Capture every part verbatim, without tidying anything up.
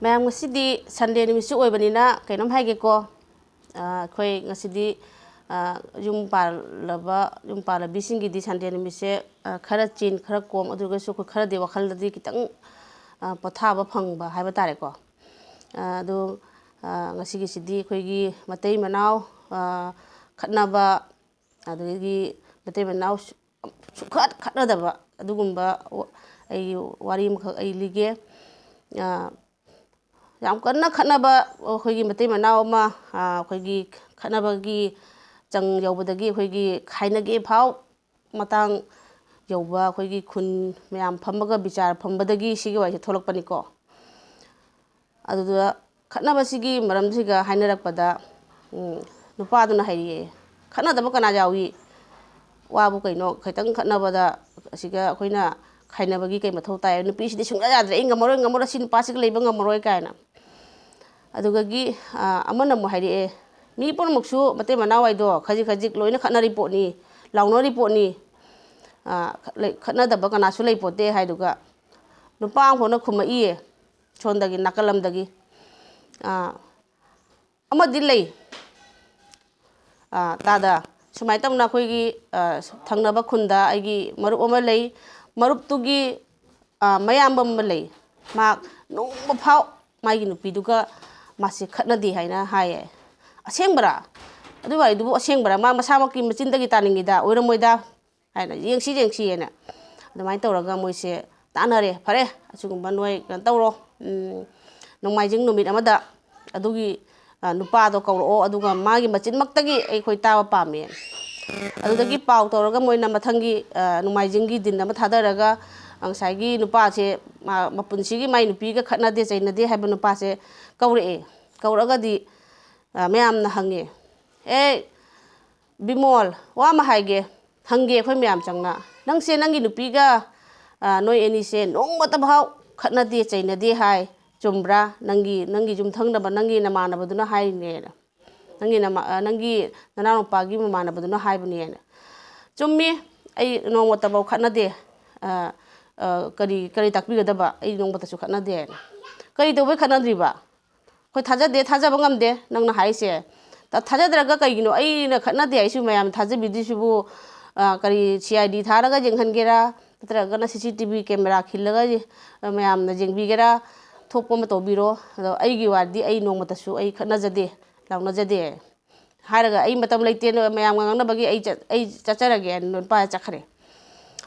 ꯃꯌꯥꯝ, ꯉꯁꯤꯗꯤ ꯁꯟꯗꯦ ꯅꯨꯃꯤꯠꯁꯨ ꯑꯣꯏꯕꯅꯤꯅ ꯀꯩꯅꯣꯝ ꯍꯥꯏꯒꯦꯀꯣ꯫ ꯑ, ꯑꯩꯈꯣꯏ ꯉꯁꯤꯗꯤ, ꯑ, ꯌꯨꯝ ꯄꯥꯜꯂꯕ, ꯌꯨꯝ ꯄꯥꯜꯂꯕꯤꯁꯤꯡꯒꯤꯗꯤ ꯁꯟꯗꯦ ꯅꯨꯃꯤꯠꯁꯦ, ꯑ, ꯈꯔ ꯆꯤꯟ, ꯈꯔ ꯀꯣꯝ, ꯑꯗꯨ ꯑꯣꯏꯔꯒꯁꯨ ꯑꯩꯈꯣꯏ ꯈꯔꯗꯤ ꯋꯥꯈꯜꯗꯗꯤ ꯈꯤꯇꯪ, ꯑ, ꯄꯣꯊꯥꯕ ꯐꯪꯕ ꯍꯥꯏꯕ ꯇꯥꯔꯦꯀꯣ꯫ ꯑ, ꯑꯗꯨ, ꯑ, ꯉꯁꯤꯒꯤꯁꯤꯗꯤ ꯑꯩꯈꯣꯏꯒꯤ ꯃꯇꯩ ꯃꯅꯥꯎ, ꯑ, ꯈꯠꯅꯕ, ꯑꯗꯒꯤ ꯃꯇꯩ ꯃꯅꯥꯎ ꯁꯨ-, ꯁꯨꯡꯈꯠ ꯈꯠꯅꯗꯕ ꯑꯗꯨꯒꯨꯝꯕ ꯋꯥ-, ꯑꯩꯒꯤ ꯋꯥꯔꯤ ꯑꯃꯈꯛ ꯑꯩ ꯂꯤꯒꯦ꯫ ꯑ, ꯌꯥꯝ ꯀꯟꯅ ꯈꯠꯅꯕ ꯑꯩꯈꯣꯏꯒꯤ ꯃꯇꯩ ꯃꯅꯥꯎ ꯑꯃ, ꯑ, ꯑꯩꯈꯣꯏꯒꯤ ꯈꯠꯅꯕꯒꯤ ꯆꯪ ꯌꯧꯕꯗꯒꯤ ꯑꯩꯈꯣꯏꯒꯤ ꯈꯥꯏꯅꯒꯦ ꯐꯥꯎ ꯃꯇꯥꯡ ꯌꯧꯕ ꯑꯩꯈꯣꯏꯒꯤ ꯈꯨꯟ ꯃꯌꯥꯝ ꯐꯝꯃꯒ ꯕꯤꯆꯥꯔ ꯐꯝꯕꯗꯒꯤ ꯁꯤꯒꯤ ꯋꯥꯔꯤꯁꯦ ꯊꯣꯛꯂꯛꯄꯅꯤꯀꯣ꯫ ꯑꯗꯨꯗ ꯈꯠꯅꯕꯁꯤꯒꯤ ꯃꯔꯝꯁꯤꯒ ꯍꯥꯏꯅꯔꯛꯄꯗ, ꯎꯝ, ꯅꯨꯄꯥꯗꯨꯅ ꯍꯥꯏꯔꯛꯑꯦ, "ꯈꯠꯅꯗꯕ ꯀꯅꯥ ꯌꯥꯎꯏ? ꯋꯥꯕꯨ ꯀꯩꯅꯣ, ꯈꯤꯇꯪ ꯈꯠꯅꯕꯗ ꯑꯁꯤꯒ ꯑꯩꯈꯣꯏꯅ ꯈꯥꯏꯅꯕꯒꯤ ꯀꯩ ꯃꯊꯧ ꯇꯥꯏ? ꯅꯨꯄꯤꯁꯤꯗꯤ ꯁꯨꯡꯌꯥ ꯌꯥꯗ꯭ꯔꯦ, ꯑꯩ ꯉꯝꯃꯔꯣꯏ, ꯉꯝꯃꯔꯣꯏ, ꯁꯤ ꯅꯨꯄꯥꯁꯤꯒ ꯂꯩꯕ ꯉꯝꯃꯔꯣꯏ" ꯀꯥꯏꯅ꯫ ꯑꯗꯨꯗꯒꯤ, ꯑ, ꯑꯃꯅ ꯑꯃꯨꯛ ꯍꯥꯏꯔꯛꯑꯦ, "ꯃꯤ ꯄꯨꯝꯅꯃꯛꯁꯨ ꯃꯇꯩ ꯃꯅꯥꯎ ꯍꯥꯏꯗꯣ ꯈꯖꯤꯛ ꯈꯖꯤꯛ ꯂꯣꯏꯅ ꯈꯠꯅꯔꯤ ꯄꯣꯠꯅꯤ, ꯂꯥꯎꯅꯔꯤ ꯄꯣꯠꯅꯤ꯫ ꯑ, ꯈꯠꯅꯗꯕ ꯀꯅꯥꯁꯨ ꯂꯩ ꯄꯣꯠꯇꯦ" ꯍꯥꯏꯗꯨꯒ ꯅꯨꯄꯥ ꯑꯃꯈꯛꯅ ꯈꯨꯝꯃꯛꯏꯌꯦ, ꯁꯣꯝꯗꯒꯤ, ꯅꯥꯀꯜ ꯑꯃꯗꯒꯤ꯫ ꯑ, ꯑꯃꯗꯤ ꯂꯩ꯫ ꯑ, ꯇꯥꯗ, ꯁꯨꯃꯥꯏꯅ ꯇꯧꯅ ꯑꯩꯈꯣꯏꯒꯤ, ꯑ, ꯊꯪꯅꯕ ꯈꯨꯟꯗ ꯑꯩꯒꯤ ꯃꯔꯨꯞ ꯑꯃ ꯂꯩ꯫ ꯃꯔꯨꯞꯇꯨꯒꯤ, ꯑ, ꯃꯌꯥꯝꯕ ꯑꯃ ꯂꯩ꯫ ꯃꯥ ꯅꯣꯡꯃ ꯐꯥꯎ ꯃꯥꯒꯤ ꯅꯨꯄꯤꯗꯨꯒ ꯃꯥꯁꯦ ꯈꯠꯅꯗꯦ ꯍꯥꯏꯅ ꯍꯥꯏꯌꯦ꯫ "ꯑꯁꯦꯡꯕꯔꯥ? ꯑꯗꯨ ꯋꯥꯔꯤꯗꯨꯕꯨ ꯑꯁꯦꯡꯕꯔꯥ? ꯃꯥ ꯃꯁꯥꯃꯛꯀꯤ ꯃꯆꯤꯟꯗꯒꯤ ꯇꯥꯅꯤꯡꯉꯤꯗ, ꯑꯣꯏꯔꯝꯃꯣꯏꯗ" ꯍꯥꯏꯅ, "ꯌꯦꯡꯁꯤ, ꯌꯦꯡꯁꯤ" ꯍꯥꯏꯅ ꯑꯗꯨꯃꯥꯏꯅ ꯇꯧꯔꯒ ꯃꯣꯏꯁꯦ ꯇꯥꯟꯅꯔꯦ꯫ "ꯐꯔꯦ, ꯑꯁꯤꯒꯨꯝꯕ ꯅꯣꯏ ꯀꯩꯅꯣ ꯇꯧꯔꯣ, ꯎꯝ, ꯅꯣꯡꯃꯥꯏꯖꯤꯡ ꯅꯨꯃꯤꯠ ꯑꯃꯗ ꯑꯗꯨꯒꯤ, ꯑ, ꯅꯨꯄꯥꯗꯣ ꯀꯧꯔꯛꯑꯣ, ꯑꯗꯨꯒ ꯃꯥꯒꯤ ꯃꯆꯤꯟꯃꯛꯇꯒꯤ ꯑꯩꯈꯣꯏ ꯇꯥꯕ ꯄꯥꯝꯃꯦ"꯫ ꯑꯗꯨꯗꯒꯤ ꯄꯥꯎ ꯇꯧꯔꯒ ꯃꯣꯏꯅ ꯃꯊꯪꯒꯤ, ꯑ, ꯅꯣꯡꯃꯥꯏꯖꯤꯡꯒꯤ ꯗꯤꯟ ꯑꯃ ꯊꯥꯗꯔꯒ, ꯑ, ꯉꯁꯥꯏꯒꯤ ꯅꯨꯄꯥꯁꯦ, ꯃꯥ ꯃꯄꯨꯟꯁꯤꯒꯤ ꯃꯥꯏ ꯅꯨꯄꯤꯒ ꯈꯠꯅꯗꯦ ꯆꯩꯅꯗꯦ ꯍꯥꯏꯕ ꯅꯨꯄꯥꯁꯦ ꯀꯧꯔꯛꯑꯦ꯫ ꯀꯧꯔꯛꯑꯒꯗꯤ, ꯑ, ꯃꯌꯥꯝꯅ ꯍꯪꯉꯦ, "ꯑꯦ, ꯕꯤꯃꯣꯜ, ꯋꯥ ꯑꯃ ꯍꯥꯏꯒꯦ, ꯍꯪꯒꯦ ꯑꯩꯈꯣꯏ ꯃꯌꯥꯝ ꯆꯪꯅ꯫ ꯅꯪꯁꯦ ꯅꯪꯒꯤ ꯅꯨꯄꯤꯒ, ꯑ, ꯅꯣꯏ ꯑꯅꯤꯁꯦ ꯅꯣꯡꯃꯇ ꯐꯥꯎ ꯈꯠꯅꯗꯦ, ꯆꯩꯅꯗꯦ ꯍꯥꯏ, ꯆꯨꯝꯕ꯭ꯔꯥ? ꯅꯪꯒꯤ, ꯅꯪꯒꯤ ꯌꯨꯝꯊꯪꯅꯕ, ꯅꯪꯒꯤ ꯅꯃꯥꯟꯅꯕꯗꯨꯅ ꯍꯥꯏꯔꯤꯅꯦꯅ꯫ ꯅꯪꯒꯤ ꯅꯃꯥ-, ꯑ, ꯅꯪꯒꯤ ꯅꯅꯥꯎꯅꯨꯄꯥꯒꯤ ꯃꯃꯥꯟꯅꯕꯗꯨꯅ ꯍꯥꯏꯕꯅꯦꯅ"꯫ "ꯆꯨꯝꯃꯤ, ꯑꯩ ꯅꯣꯡꯃꯇꯐꯥꯎ ꯈꯠꯅꯗꯦ꯫ ꯑ, ꯑ, ꯀꯔꯤ, ꯀꯔꯤ ꯇꯥꯛꯄꯤꯒꯗꯕ? ꯑꯩ ꯅꯣꯡꯃꯇꯁꯨ ꯈꯠꯅꯗꯦꯅ"꯫ ꯀꯔꯤ ꯇꯧꯕꯩ ꯈꯠꯅꯗ꯭ꯔꯤꯕ? ꯑꯩꯈꯣꯏ ꯊꯥꯖꯗꯦ, ꯊꯥꯖꯕ ꯉꯝꯗꯦ ꯅꯪꯅ ꯍꯥꯏꯁꯦ꯫ ꯊꯥꯖꯗ꯭ꯔꯒ ꯀꯩꯒꯤꯅꯣ ꯑꯩꯅ ꯈꯠꯅꯗꯦ ꯍꯥꯏꯁꯤꯕꯨ ꯃꯌꯥꯝ ꯊꯥꯖꯕꯤꯗ꯭ꯔꯤꯁꯤꯕꯨ? ꯀꯔꯤ, ꯁꯤ ꯑꯥꯏ ꯗꯤ ꯊꯥꯔꯒ ꯌꯦꯡꯍꯟꯒꯦꯔꯥ, ꯅꯠꯇ꯭ꯔꯒꯅ ꯁꯤ ꯁꯤ ꯇꯤ ꯚꯤ ꯀꯦꯃꯦꯔꯥ ꯈꯤꯜꯂꯒ ꯃꯌꯥꯝꯅ ꯌꯦꯡꯕꯤꯒꯦꯔꯥ? ꯊꯣꯛꯄ ꯑꯃ ꯇꯧꯕꯤꯔꯣ꯫ ꯑꯗꯣ ꯑꯩꯒꯤ ꯋꯥꯗꯤ ꯑꯩ ꯅꯣꯡꯃꯇꯁꯨ ꯑꯩ ꯈꯠꯅꯖꯗꯦ, ꯂꯥꯎꯅꯖꯗꯦ ꯍꯥꯏꯔꯒ, "ꯑꯩ ꯃꯇꯝ ꯂꯩꯇꯦ ꯃꯌꯥꯝꯒ ꯉꯥꯡꯅꯕꯒꯤ, ꯑꯩ ꯑꯩ ꯆꯠꯆꯔꯒꯦ" ꯍꯥꯏꯅ ꯅꯨꯄꯥ ꯆꯠꯈ꯭ꯔꯦ꯫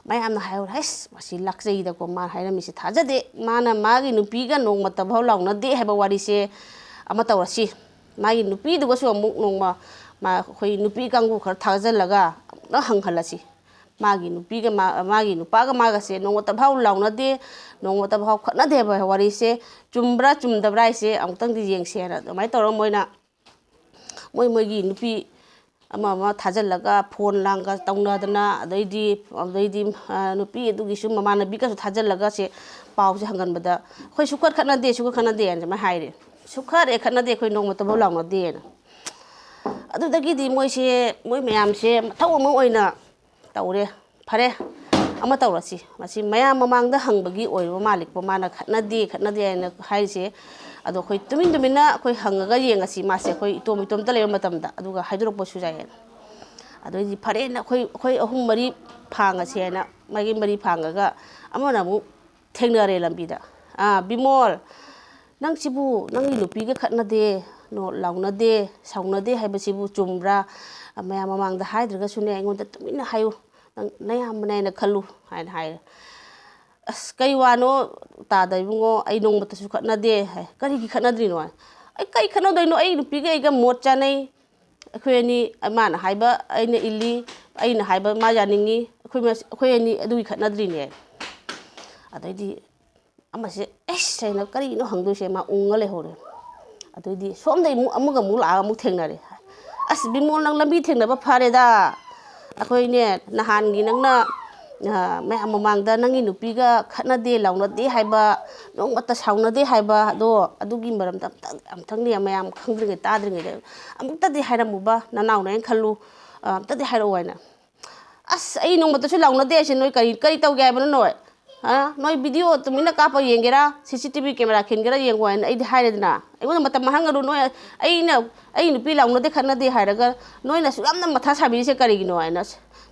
ꯃꯌꯥꯝꯅ ꯍꯥꯏꯍꯧꯔꯦ, "ꯍꯩꯁ, ꯃꯁꯤ ꯂꯥꯛꯆꯩꯗꯀꯣ, ꯃꯥꯅ ꯍꯥꯏꯔꯝꯃꯤꯁꯦ ꯊꯥꯖꯗꯦ꯫ ꯃꯥꯅ ꯃꯥꯒꯤ ꯅꯨꯄꯤꯒ ꯅꯣꯡꯃꯇ ꯐꯥꯎ ꯂꯥꯎꯅꯗꯦ ꯍꯥꯏꯕ ꯋꯥꯔꯤꯁꯦ ꯑꯃ ꯇꯧꯔꯁꯤ꯫ ꯃꯥꯒꯤ ꯅꯨꯄꯤꯗꯨꯒꯁꯨ ꯑꯃꯨꯛ ꯅꯣꯡꯃ ꯃꯥ, ꯑꯩꯈꯣꯏ ꯅꯨꯄꯤ ꯀꯥꯡꯕꯨ ꯈꯔ ꯊꯥꯖꯤꯜꯂꯒ ꯑꯃꯨꯛꯇ ꯍꯪꯍꯜꯂꯁꯤ꯫ ꯃꯥꯒꯤ ꯅꯨꯄꯤꯒ ꯃꯥ-, ꯃꯥꯒꯤ ꯅꯨꯄꯥꯒ ꯃꯥꯒꯁꯦ ꯅꯣꯡꯃꯇ ꯐꯥꯎ ꯂꯥꯎꯅꯗꯦ, ꯅꯣꯡꯃꯇ ꯐꯥꯎ ꯈꯠꯅꯗꯦ ꯍꯥꯏꯕ ꯋꯥꯔꯤꯁꯦ ꯆꯨꯝꯕ꯭ꯔꯥ ꯆꯨꯝꯗꯕ꯭ꯔꯥ ꯍꯥꯏꯁꯦ ꯑꯃꯨꯛꯇꯪꯗꯤ ꯌꯦꯡꯁꯦꯅ" ꯑꯗꯨꯃꯥꯏꯅ ꯇꯧꯔꯒ ꯃꯣꯏꯅ ꯃꯣꯏ ꯃꯣꯏꯒꯤ ꯅꯨꯄꯤ ꯑꯃ ꯑꯃ ꯊꯥꯖꯤꯜꯂꯒ ꯐꯣꯟ ꯂꯥꯡꯒ ꯇꯧꯅꯗꯅ, ꯑꯗꯩꯗꯤ, ꯑꯗꯩꯗꯤ, ꯑ, ꯅꯨꯄꯤ ꯑꯗꯨꯒꯤꯁꯨ ꯃꯃꯥꯟꯅꯕꯤꯒꯁꯨ ꯊꯥꯖꯤꯜꯂꯒ ꯁꯦ ꯄꯥꯎꯁꯦ ꯍꯪꯒꯟꯕꯗ, "ꯑꯩꯈꯣꯏ ꯁꯨꯡꯈꯠ ꯈꯠꯅꯗꯦ, ꯁꯨꯡꯈꯠ ꯈꯠꯅꯗꯦ" ꯍꯥꯏꯅ ꯁꯨꯃꯥꯏꯅ ꯍꯥꯏꯔꯦ꯫ "ꯁꯨꯡꯈꯠ ꯍꯦꯛ ꯈꯠꯅꯗꯦ, ꯑꯩꯈꯣꯏ ꯅꯣꯡꯃꯇꯐꯥꯎ ꯂꯥꯎꯅꯗꯦꯅ"꯫ ꯑꯗꯨꯗꯒꯤꯗꯤ ꯃꯣꯏꯁꯦ, ꯃꯣꯏ ꯃꯌꯥꯝꯁꯦ ꯃꯊꯧ ꯑꯃ ꯑꯣꯏꯅ ꯇꯧꯔꯦ꯫ ꯐꯔꯦ, ꯑꯃ ꯇꯧꯔꯁꯤ꯫ ꯃꯁꯤ ꯃꯌꯥꯝ ꯃꯃꯥꯡꯗ ꯍꯪꯕꯒꯤ ꯑꯣꯏꯔꯕ ꯃꯥꯜꯂꯤꯀꯣ, ꯃꯥꯅ "ꯈꯠꯅꯗꯦ, ꯈꯠꯅꯗꯦ" ꯍꯥꯏꯅ ꯍꯥꯏꯔꯤꯁꯦ꯫ ꯑꯗꯣ ꯑꯩꯈꯣꯏ ꯇꯨꯃꯤꯟ ꯇꯨꯃꯤꯟꯅ ꯑꯩꯈꯣꯏ ꯍꯪꯉꯒ ꯌꯦꯡꯉꯁꯤ, ꯃꯥꯁꯦ ꯑꯩꯈꯣꯏ ꯏꯇꯣꯝ ꯏꯇꯣꯝꯇ ꯂꯩꯕ ꯃꯇꯝꯗ, ꯑꯗꯨꯒ ꯍꯥꯏꯗꯣꯔꯛꯄꯁꯨ ꯌꯥꯏꯌꯦꯅ꯫ ꯑꯗꯩꯗꯤ ꯐꯔꯦꯅ ꯑꯩꯈꯣꯏ, ꯑꯩꯈꯣꯏ ꯑꯍꯨꯝ ꯃꯔꯤ ꯐꯥꯡꯉꯁꯦꯅ, ꯃꯥꯒꯤ ꯃꯔꯤ ꯐꯥꯡꯉꯒ ꯑꯃꯅ ꯑꯃꯨꯛ ꯊꯦꯡꯅꯔꯦ ꯂꯝꯕꯤꯗ꯫ "ꯑꯥ, ꯕꯤꯃꯣꯜ, ꯅꯪꯁꯤꯕꯨ ꯅꯪꯒꯤ ꯅꯨꯄꯤꯒ ꯈꯠꯅꯗꯦ, ꯅꯣ-, ꯂꯥꯎꯅꯗꯦ, ꯁꯥꯎꯅꯗꯦ ꯍꯥꯏꯕꯁꯤꯕꯨ ꯆꯨꯝꯕ꯭ꯔꯥ? ꯃꯌꯥꯝ ꯃꯃꯥꯡꯗ ꯍꯥꯏꯗ꯭ꯔꯒꯁꯨꯅꯦ, ꯑꯩꯉꯣꯟꯗ ꯇꯨꯃꯤꯟꯅ ꯍꯥꯏꯌꯨ꯫ ꯅꯪ ꯅꯌꯥꯝꯕꯅꯦ ꯍꯥꯏꯅ ꯈꯜꯂꯨ" ꯍꯥꯏꯅ ꯍꯥꯏꯔꯦ꯫ "ꯑꯁ, ꯀꯩ ꯋꯥꯅꯣ ꯇꯥꯗ ꯏꯕꯨꯡꯉꯣ, ꯑꯩ ꯅꯣꯡꯃꯇꯁꯨ ꯈꯠꯅꯗꯦ" ꯍꯥꯏ꯫ "ꯀꯔꯤꯒꯤ ꯈꯠꯅꯗ꯭ꯔꯤꯅꯣ?" ꯍꯥꯏ꯫ "ꯑꯩ ꯀꯩ ꯈꯠꯅꯗꯣꯏꯅꯣ? ꯑꯩ ꯅꯨꯄꯤꯒ ꯑꯩꯒ ꯃꯣꯠ ꯆꯥꯅꯩ, ꯑꯩꯈꯣꯏ ꯑꯅꯤ, ꯃꯥꯅ ꯍꯥꯏꯕ ꯑꯩꯅ ꯏꯜꯂꯤ, ꯑꯩꯅ ꯍꯥꯏꯕ ꯃꯥ ꯌꯥꯅꯤꯡꯉꯤ, ꯑꯩꯈꯣꯏ ꯃꯁ-, ꯑꯩꯈꯣꯏ ꯑꯅꯤ ꯑꯗꯨꯒꯤ ꯈꯠꯅꯗ꯭ꯔꯤꯅꯦ" ꯍꯥꯏ꯫ ꯑꯗꯩꯗꯤ ꯑꯃꯁꯦ, "ꯑꯩꯁ" ꯍꯥꯏꯅ ꯀꯔꯤꯅꯣ ꯍꯪꯗꯣꯏꯁꯦ ꯃꯥ ꯎꯪꯉ ꯂꯩꯍꯧꯔꯦ꯫ ꯑꯗꯩꯗꯤ ꯁꯣꯝꯗꯩ ꯑꯃꯨꯛ ꯑꯃꯒ ꯑꯃꯨꯛ ꯂꯥꯛꯑꯒ ꯑꯃꯨꯛ ꯊꯦꯡꯅꯔꯦ꯫ "ꯑꯁ, ꯕꯤꯃꯣꯜ, ꯅꯪ ꯂꯝꯕꯤ ꯊꯦꯡꯅꯕ ꯐꯔꯦꯗ꯫ ꯑꯩꯈꯣꯏꯅꯦ, ꯅꯍꯥꯟꯒꯤ ꯅꯪꯅ, ꯑ, ꯃꯌꯥꯝ ꯃꯃꯥꯡꯗ ꯅꯪꯒꯤ ꯅꯨꯄꯤꯒ ꯈꯠꯅꯗꯦ, ꯂꯥꯎꯅꯗꯦ ꯍꯥꯏꯕ, ꯅꯣꯡꯃꯇ ꯁꯥꯎꯅꯗꯦ ꯍꯥꯏꯕ, ꯑꯗꯣ ꯑꯗꯨꯒꯤ ꯃꯔꯝꯗ ꯑꯝꯇꯪ, ꯑꯝꯇꯪꯅꯦ ꯃꯌꯥꯝ ꯈꯪꯗ꯭ꯔꯤꯉꯩ ꯇꯥꯗ꯭ꯔꯤꯉꯩꯗ ꯑꯃꯨꯛꯇꯗꯤ ꯍꯥꯏꯔꯝꯃꯨꯕ, ꯅꯅꯥꯎꯅꯦꯅ ꯈꯜꯂꯨ, ꯑ, ꯑꯝꯇꯗꯤ ꯍꯥꯏꯔꯛꯎ" ꯍꯥꯏꯅ꯫ "ꯑꯁ, ꯑꯩ ꯅꯣꯡꯃꯇꯁꯨ ꯂꯥꯎꯅꯗꯦ" ꯍꯥꯏꯁꯦ, "ꯅꯣꯏ ꯀꯔꯤ, ꯀꯔꯤ ꯇꯧꯒꯦ ꯍꯥꯏꯕꯅꯣ ꯅꯣꯏ?" ꯑ, ꯅꯣꯏ ꯚꯤꯗꯤꯑꯣ ꯇꯨꯃꯤꯟꯅ ꯀꯥꯞꯄ ꯌꯦꯡꯒꯦꯔꯥ, ꯁꯤ ꯁꯤ ꯇꯤ ꯚꯤ ꯀꯦꯃꯦꯔꯥ ꯈꯤꯟꯒꯦꯔꯥ ꯌꯦꯡꯉꯣ ꯍꯥꯏꯅ ꯑꯩꯗꯤ ꯍꯥꯏꯔꯦꯗꯅ꯫ ꯑꯩꯉꯣꯟꯗ ꯃꯇꯝ ꯃꯥꯡꯍꯟꯒꯅꯨ, ꯅꯣꯏ ꯑꯩꯅ, ꯑꯩ ꯅꯨꯄꯤ ꯂꯥꯎꯅꯗꯦ ꯈꯠꯅꯗꯦ ꯍꯥꯏꯔꯒ ꯅꯣꯏꯅ ꯑꯁꯨꯛ ꯌꯥꯝꯅ ꯃꯊꯥ ꯁꯥꯕꯤꯔꯤꯁꯦ ꯀꯔꯤꯒꯤꯅꯣ ꯍꯥꯏꯅ꯫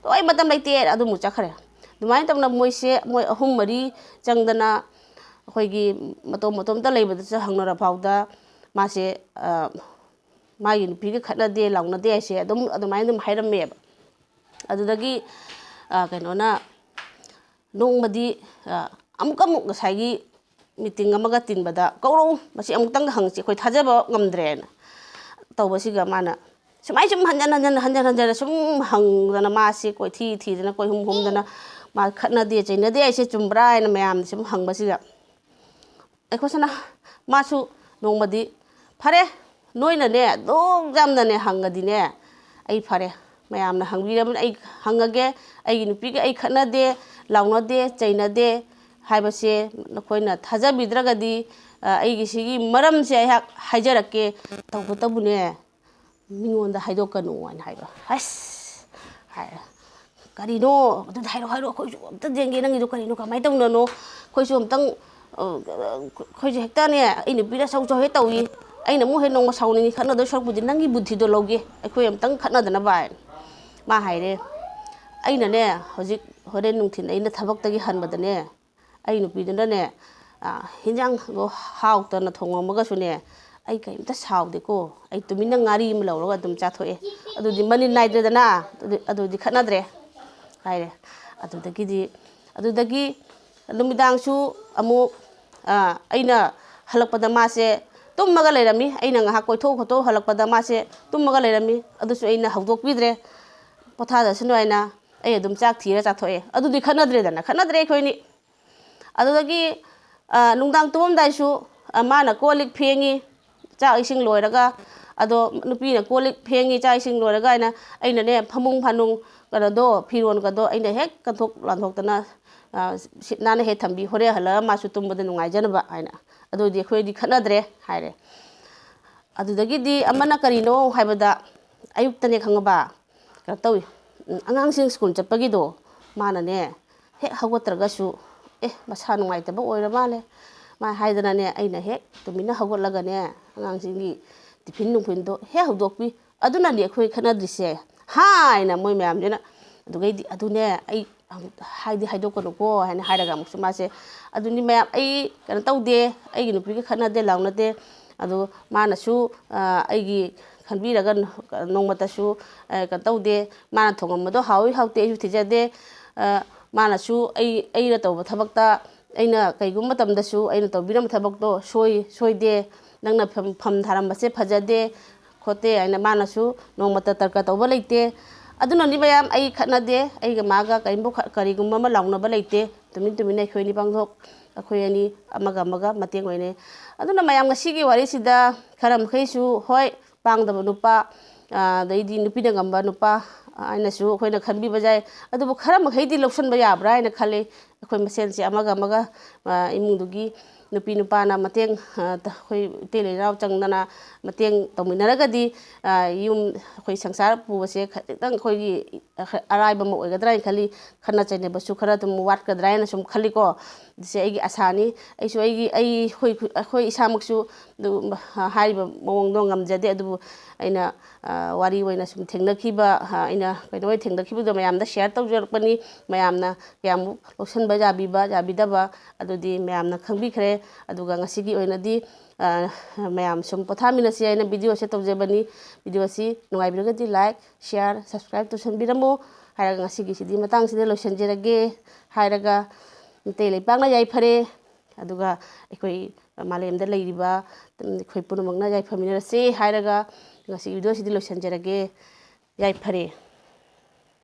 ꯂꯣꯏ ꯃꯇꯝ ꯂꯩꯇꯦ, ꯑꯗꯨꯃꯨꯛ ꯆꯠꯈ꯭ꯔꯦ꯫ ꯑꯗꯨꯃꯥꯏꯅ ꯇꯧꯅ ꯃꯣꯏꯁꯦ, ꯃꯣꯏ ꯑꯍꯨꯝ ꯃꯔꯤ ꯆꯪꯗꯅ ꯑꯩꯈꯣꯏꯒꯤ ꯃꯇꯣꯝ ꯃꯇꯣꯝꯇ ꯂꯩꯕꯗꯁꯨ ꯍꯪꯅꯔ ꯐꯥꯎꯗ ꯃꯥꯁꯦ, ꯑ, ꯃꯥꯒꯤ ꯅꯨꯄꯤꯒ ꯈꯠꯅꯗꯦ ꯂꯥꯎꯅꯗꯦ ꯍꯥꯏꯁꯦ ꯑꯗꯨꯝ ꯑꯗꯨꯃꯥꯏꯅ ꯑꯗꯨꯝ ꯍꯥꯏꯔꯝꯃꯦꯕ꯫ ꯑꯗꯨꯗꯒꯤ, ꯑ, ꯀꯩꯅꯣꯅ ꯅꯣꯡꯃꯗꯤ, ꯑ, ꯑꯃꯨꯛ ꯑꯃꯨꯛ ꯉꯁꯥꯏꯒꯤ ꯃꯤꯇꯤꯡ ꯑꯃꯒ ꯇꯤꯟꯕꯗ, "ꯀꯧꯔꯛꯎ, ꯃꯁꯤ ꯑꯃꯨꯛꯇꯪꯒ ꯍꯪꯁꯤ, ꯑꯩꯈꯣꯏ ꯊꯥꯖꯕ ꯉꯝꯗ꯭ꯔꯦꯅ" ꯇꯧꯕꯁꯤꯒ ꯃꯥꯅ ꯁꯨꯃꯥꯏꯅ ꯁꯨꯝ ꯍꯟꯖꯟ ꯍꯟꯖꯟ, ꯍꯟꯖꯟ ꯍꯟꯖꯟ ꯁꯨꯝ ꯍꯪꯗꯅ, ꯃꯥꯁꯤ ꯀꯣꯏꯊꯤ ꯊꯤꯗꯅ, ꯀꯣꯏꯍꯨꯝ ꯍꯨꯝꯗꯅ, ꯃꯥ ꯈꯠꯅꯗꯦ ꯆꯩꯅꯗꯦ ꯍꯥꯏꯁꯦ ꯆꯨꯝꯕ꯭ꯔꯥ ꯍꯥꯏꯅ ꯃꯌꯥꯝꯅ ꯁꯨꯝ ꯍꯪꯕꯁꯤꯗ, ꯑꯩꯈꯣꯏꯁꯤꯅ, ꯃꯥꯁꯨ ꯅꯣꯡꯃꯗꯤ, "ꯐꯔꯦ, ꯅꯣꯏꯅꯅꯦ ꯑꯗꯨꯛ ꯌꯥꯝꯅꯅꯦ ꯍꯪꯉꯗꯤꯅꯦ, ꯑꯩ ꯐꯔꯦ, ꯃꯌꯥꯝꯅ ꯍꯪꯕꯤꯔꯕꯅꯤ, ꯑꯩ ꯍꯪꯉꯒꯦ, ꯑꯩꯒꯤ ꯅꯨꯄꯤꯒ ꯑꯩ ꯈꯠꯅꯗꯦ, ꯂꯥꯎꯅꯗꯦ, ꯆꯩꯅꯗꯦ ꯍꯥꯏꯕꯁꯦ ꯅꯈꯣꯏꯅ ꯊꯥꯖꯕꯤꯗ꯭ꯔꯒꯗꯤ, ꯑ, ꯑꯩꯒꯤ ꯁꯤꯒꯤ ꯃꯔꯝꯁꯦ ꯑꯩꯍꯥꯛ ꯍꯥꯏꯖꯔꯛꯀꯦ, ꯇꯧꯕꯇꯕꯨꯅꯦ, ꯃꯤꯉꯣꯟꯗ ꯍꯥꯏꯗꯣꯛꯀꯅꯨ" ꯍꯥꯏꯅ ꯍꯥꯏꯕ꯫ "ꯍꯁ!" ꯍꯥꯏꯔꯦ꯫ "ꯀꯔꯤꯅꯣ? ꯑꯗꯨꯗꯤ ꯍꯥꯏꯔꯣ, ꯍꯥꯏꯔꯣ, ꯑꯩꯈꯣꯏꯁꯨ ꯑꯝꯇ ꯌꯦꯡꯒꯦ, ꯅꯪꯒꯤꯗꯣ ꯀꯔꯤꯅꯣ, ꯀꯃꯥꯏꯅ ꯇꯧꯅꯅꯣ? ꯑꯩꯈꯣꯏꯁꯨ ꯑꯝꯇꯪ, ꯑ, ꯑꯩꯈꯣꯏꯁꯨ ꯍꯦꯛꯇꯅꯦ, ꯑꯩ ꯅꯨꯄꯤꯗ ꯆꯧ ꯆꯧ ꯍꯦꯛ ꯇꯧꯏ꯫ ꯑꯩꯅ ꯑꯃꯨꯛ ꯍꯦꯛ ꯅꯣꯡꯃ ꯁꯥꯎꯅꯤꯡꯉꯤ, ꯈꯠꯅꯗꯣꯏ ꯁꯔꯨꯛꯄꯨꯗꯤ ꯅꯪꯒꯤ ꯕꯨꯙꯤꯗꯣ ꯂꯧꯒꯦ, ꯑꯩꯈꯣꯏ ꯑꯝꯇꯪ ꯈꯠꯅꯗꯅꯕ" ꯍꯥꯏꯅ꯫ ꯃꯥ ꯍꯥꯏꯔꯦ, "ꯑꯩꯅꯅꯦ, ꯍꯧꯖꯤꯛ ꯍꯣꯔꯦꯟ ꯅꯨꯡꯊꯤꯜ ꯑꯩꯅ ꯊꯕꯛꯇꯒꯤ ꯍꯟꯕꯗꯅꯦ, ꯑꯩ ꯅꯨꯄꯤꯗꯨꯅꯅꯦ, ꯑ, ꯍꯤꯟꯖꯥꯡꯗꯣ ꯍꯥꯎꯇꯅ ꯊꯣꯡꯉꯝꯃꯒꯁꯨꯅꯦ, ꯑꯩ ꯀꯔꯤꯝꯇ ꯁꯥꯎꯗꯦꯀꯣ꯫ ꯑꯩ ꯇꯨꯃꯤꯟꯅ ꯉꯥꯔꯤ ꯑꯃ ꯂꯧꯔꯒ ꯑꯗꯨꯝ ꯆꯥꯊꯣꯛꯑꯦ꯫ ꯑꯗꯨꯗꯤ ꯃꯅꯤꯟ ꯅꯥꯏꯗ꯭ꯔꯦꯗꯅ, ꯑꯗꯨꯗꯤ, ꯑꯗꯨꯗꯤ ꯈꯠꯅꯗ꯭ꯔꯦ" ꯍꯥꯏꯔꯦ꯫ ꯑꯗꯨꯗꯒꯤꯗꯤ, ꯑꯗꯨꯗꯒꯤ ꯅꯨꯃꯤꯗꯥꯡꯁꯨ ꯑꯃꯨꯛ, ꯑ, ꯑꯩꯅ ꯍꯜꯂꯛꯄꯗ ꯃꯥꯁꯦ ꯇꯨꯝꯃꯒ ꯂꯩꯔꯝꯃꯤ꯫ ꯑꯩꯅ ꯉꯥꯏꯍꯥꯛ ꯀꯣꯏꯊꯣꯛ ꯈꯣꯠꯇꯣꯛ ꯍꯜꯂꯛꯄꯗ ꯃꯥꯁꯦ ꯇꯨꯝꯃꯒ ꯂꯩꯔꯝꯃꯤ꯫ ꯑꯗꯨꯁꯨ ꯑꯩꯅ ꯍꯧꯗꯣꯛꯄꯤꯗ꯭ꯔꯦ꯫ "ꯄꯣꯊꯥꯖꯁꯅꯨ" ꯍꯥꯏꯅ ꯑꯩ ꯑꯗꯨꯝ ꯆꯥꯛ ꯊꯤꯔ ꯆꯥꯊꯣꯛꯑꯦ꯫ ꯑꯗꯨꯗꯤ ꯈꯠꯅꯗ꯭ꯔꯦꯗꯅ, ꯈꯠꯅꯗ꯭ꯔꯦ ꯑꯩꯈꯣꯏꯅꯤ꯫ ꯑꯗꯨꯗꯒꯤ, ꯑ, ꯅꯨꯡꯗꯥꯡ ꯇꯨꯝꯃꯝꯗꯥꯏꯁꯨ, ꯑ, ꯃꯥꯅ ꯀꯣꯜ ꯂꯤꯛ ꯐꯦꯡꯉꯤ, ꯆꯥꯛ ꯏꯁꯤꯡ ꯂꯣꯏꯔꯒ, ꯑꯗꯣ ꯅꯨꯄꯤꯅ ꯀꯣꯜ ꯂꯤꯛ ꯐꯦꯡꯉꯤ, ꯆꯥꯛ ꯏꯁꯤꯡ ꯂꯣꯏꯔꯒ ꯍꯥꯏꯅ ꯑꯩꯅꯅꯦ, ꯐꯃꯨꯡ ꯐꯥꯅꯨꯡ ꯀꯩꯅꯣꯗꯣ, ꯐꯤꯔꯣꯟꯒꯗꯣ ꯑꯩꯅ ꯍꯦꯛ ꯀꯟꯊꯣꯛ ꯂꯥꯟꯊꯣꯛꯇꯅ, ꯑ, ꯁꯤꯠ ꯅꯥꯟꯅ ꯍꯦꯛ ꯊꯝꯕꯤ, ꯍꯣꯔꯦꯟ ꯍꯜꯂꯒ ꯃꯥꯁꯨ ꯇꯨꯝꯕꯗ ꯅꯨꯡꯉꯥꯏꯖꯅꯕ ꯍꯥꯏꯅ꯫ "ꯑꯗꯨꯗꯤ ꯑꯩꯈꯣꯏꯗꯤ ꯈꯠꯅꯗ꯭ꯔꯦ" ꯍꯥꯏꯔꯦ꯫ ꯑꯗꯨꯗꯒꯤꯗꯤ ꯑꯃꯅ ꯀꯔꯤꯅꯣ ꯍꯥꯏꯕꯗ, ꯑꯌꯨꯛꯇꯅꯦ ꯈꯪꯉꯕ, ꯀꯩꯅꯣ ꯇꯧꯏ, ꯎꯝ, ꯑꯉꯥꯡꯁꯤꯡ ꯁ꯭ꯀꯨꯜ ꯆꯠꯄꯒꯤꯗꯣ, ꯃꯥꯅꯅꯦ, ꯍꯦꯛ ꯍꯧꯒꯠꯇ꯭ꯔꯒꯁꯨ ꯑꯦ, ꯃꯁꯥ ꯅꯨꯡꯉꯥꯏꯇꯕ ꯑꯣꯏꯔ ꯃꯥꯜꯂꯦ, ꯃꯥ ꯍꯥꯏꯗꯅꯅꯦ, ꯑꯩꯅ ꯍꯦꯛ ꯇꯨꯃꯤꯟꯅ ꯍꯧꯒꯠꯂꯒꯅꯦ, ꯑꯉꯥꯡꯁꯤꯡꯒꯤ ꯇꯤꯐꯤꯟ ꯅꯨꯡꯐꯤꯟꯗꯣ ꯍꯦꯛ ꯍꯧꯗꯣꯛꯄꯤ꯫ ꯑꯗꯨꯅꯅꯤ ꯑꯩꯈꯣꯏ ꯈꯠꯅꯗ꯭ꯔꯤꯁꯦ ꯍꯥꯏꯅ ꯃꯣꯏ ꯃꯌꯥꯝꯁꯤꯅ꯫ ꯑꯗꯨꯒꯩꯗꯤ, "ꯑꯗꯨꯅꯦ, ꯑꯩ ꯍꯥꯏꯗꯤ ꯍꯥꯏꯗꯣꯛꯀꯅꯨꯀꯣ" ꯍꯥꯏꯅ ꯍꯥꯏꯔꯒ ꯑꯃꯨꯛꯁꯨ ꯃꯥꯁꯦ, "ꯑꯗꯨꯅꯤ ꯃꯌꯥꯝ, ꯑꯩ ꯀꯩꯅꯣ ꯇꯧꯗꯦ, ꯑꯩꯒꯤ ꯅꯨꯄꯤꯒ ꯈꯠꯅꯗꯦ ꯂꯥꯎꯅꯗꯦ, ꯑꯗꯣ ꯃꯥꯅꯁꯨ ꯑꯩꯒꯤ ꯈꯟꯕꯤꯔꯒ ꯅꯣꯡꯃꯇꯁꯨ ꯀꯩꯅꯣ ꯇꯧꯗꯦ, ꯃꯥꯅ ꯊꯣꯡꯉꯝꯕꯗꯣ ꯍꯥꯎꯏ ꯍꯥꯎꯇꯦ ꯑꯩꯁꯨ ꯊꯤꯖꯗꯦ, ꯃꯥꯅꯁꯨ ꯑꯩ, ꯑꯩꯅ ꯇꯧꯕ ꯊꯕꯛꯇ, ꯑꯩꯅ ꯀꯩꯒꯨꯝꯕ ꯃꯇꯝꯗꯁꯨ ꯑꯩꯅ ꯇꯧꯕꯤꯔꯝꯕ ꯊꯕꯛꯇꯣ ꯁꯣꯏ ꯁꯣꯏꯗꯦ, ꯅꯪꯅ ꯐꯝ ꯐꯝ ꯊꯥꯔꯝꯕꯁꯦ ꯐꯖꯗꯦ ꯈꯣꯠꯇꯦ" ꯍꯥꯏꯅ ꯃꯥꯅꯁꯨ ꯅꯣꯡꯃꯇ ꯇꯔꯀ ꯇꯧꯕ ꯂꯩꯇꯦ꯫ ꯑꯗꯨꯅꯅꯤ ꯃꯌꯥꯝ, ꯑꯩ ꯈꯠꯅꯗꯦ, ꯑꯩꯒ ꯃꯥꯒ ꯀꯔꯤꯝꯕꯨ ꯈ-, ꯀꯔꯤꯒꯨꯝꯕ ꯑꯃ ꯂꯥꯎꯅꯕ ꯂꯩꯇꯦ꯫ ꯇꯨꯃꯤꯟ ꯇꯨꯃꯤꯟꯅ ꯑꯩꯈꯣꯏ ꯑꯅꯤ ꯄꯥꯡꯊꯣꯛ, ꯑꯩꯈꯣꯏ ꯑꯅꯤ ꯑꯃꯒ ꯑꯃꯒ ꯃꯇꯦꯡ ꯑꯣꯏꯅꯩ꯫ ꯑꯗꯨꯅ ꯃꯌꯥꯝ, ꯉꯁꯤꯒꯤ ꯋꯥꯔꯤꯁꯤꯗ ꯈꯔ ꯃꯈꯩꯁꯨ, ꯍꯣꯏ, ꯄꯥꯡꯗꯕ ꯅꯨꯄꯥ, ꯑꯗꯩꯗꯤ ꯅꯨꯄꯤꯅ ꯉꯝꯕ ꯅꯨꯄꯥ ꯍꯥꯏꯅꯁꯨ ꯑꯩꯈꯣꯏꯅ ꯈꯟꯕꯤꯕ ꯌꯥꯏ꯫ ꯑꯗꯨꯕꯨ ꯈꯔ ꯃꯈꯩꯗꯤ ꯂꯧꯁꯟꯕ ꯌꯥꯕ꯭ꯔꯥ ꯍꯥꯏꯅ ꯈꯜꯂꯤ꯫ ꯑꯩꯈꯣꯏ ꯃꯁꯦꯟꯁꯦ ꯑꯃꯒ ꯑꯃꯒ, ꯏꯃꯨꯡꯗꯨꯒꯤ ꯅꯨꯄꯤ ꯅꯨꯄꯥꯅ ꯃꯇꯦꯡ, ꯑꯩꯈꯣꯏ ꯏꯇꯩ ꯂꯩꯅꯥꯎ ꯆꯪꯗꯅ ꯃꯇꯦꯡ ꯇꯧꯃꯤꯟꯅꯔꯒꯗꯤ, ꯌꯨꯝ, ꯑꯩꯈꯣꯏ ꯁꯪꯁꯥꯔ ꯄꯨꯕꯁꯦ ꯈꯖꯤꯛꯇꯪ ꯑꯩꯈꯣꯏꯒꯤ ꯑꯔꯥꯏꯕ ꯑꯃ ꯑꯣꯏꯒꯗ꯭ꯔꯥ ꯍꯥꯏꯅ ꯈꯜꯂꯤ꯫ ꯈꯠꯅ ꯆꯩꯅꯕꯁꯨ ꯈꯔ ꯑꯗꯨꯝ ꯋꯥꯠꯀꯗ꯭ꯔꯥ ꯍꯥꯏꯅ ꯁꯨꯝ ꯈꯜꯂꯤꯀꯣ꯫ ꯁꯦ ꯑꯩꯒꯤ ꯑꯁꯥꯅꯤ꯫ ꯑꯩꯁꯨ ꯑꯩꯒꯤ, ꯑꯩ, ꯑꯩꯈꯣꯏ, ꯑꯩꯈꯣꯏ ꯏꯁꯥꯃꯛꯁꯨ ꯑꯗꯨꯝ ꯍꯥꯏꯔꯤꯕ ꯃꯑꯣꯡꯗꯣ ꯉꯝꯖꯗꯦ, ꯑꯗꯨꯕꯨ ꯑꯩꯅ ꯋꯥꯔꯤ ꯑꯣꯏꯅ ꯁꯨꯝ ꯊꯦꯡꯅꯈꯤꯕ, ꯑꯩꯅ ꯀꯩꯅꯣ ꯑꯣꯏꯅ ꯊꯦꯡꯅꯈꯤꯕꯗꯣ ꯃꯌꯥꯝꯗ share ꯇꯧꯖꯔꯛꯄꯅꯤ꯫ ꯃꯌꯥꯝꯅ ꯀꯌꯥꯃꯨꯛ ꯂꯧꯁꯟꯕ ꯌꯥꯕꯤꯕ, ꯌꯥꯕꯤꯗꯕ, ꯑꯗꯨꯗꯤ ꯃꯌꯥꯝꯅ ꯈꯪꯕꯤꯈ꯭ꯔꯦ꯫ ꯑꯗꯨꯒ ꯉꯁꯤꯒꯤ ꯑꯣꯏꯅꯗꯤ ꯃꯌꯥꯝ ꯁꯨꯝ ꯄꯣꯊꯥꯃꯤꯟꯅꯁꯤ ꯍꯥꯏꯅ video ꯁꯦ ꯇꯧꯖꯕꯅꯤ꯫ Video ꯁꯤ ꯅꯨꯡꯉꯥꯏꯕꯤꯔꯒꯗꯤ like, share, subscribe ꯇꯧꯁꯟꯕꯤꯔꯝꯃꯨ ꯍꯥꯏꯔꯒ ꯉꯁꯤꯒꯤꯁꯤꯗꯤ ꯃꯇꯥꯡꯁꯤꯗ ꯂꯣꯏꯁꯤꯟꯖꯔꯒꯦ ꯍꯥꯏꯔꯒ, ꯃꯤꯇꯩ ꯂꯩꯄꯥꯛꯅ ꯌꯥꯏꯐꯔꯦ꯫ ꯑꯗꯨꯒ ꯑꯩꯈꯣꯏ ꯃꯥꯂꯦꯝꯗ ꯂꯩꯔꯤꯕ, ꯎꯝ, ꯑꯩꯈꯣꯏ ꯄꯨꯝꯅꯃꯛꯅ ꯌꯥꯏꯐꯃꯤꯟꯅꯔꯁꯦ ꯍꯥꯏꯔꯒ ꯉꯁꯤ video ꯁꯤꯗꯤ ꯂꯣꯏꯁꯤꯟꯖꯔꯒꯦ꯫ ꯌꯥꯏꯐꯔꯦ꯫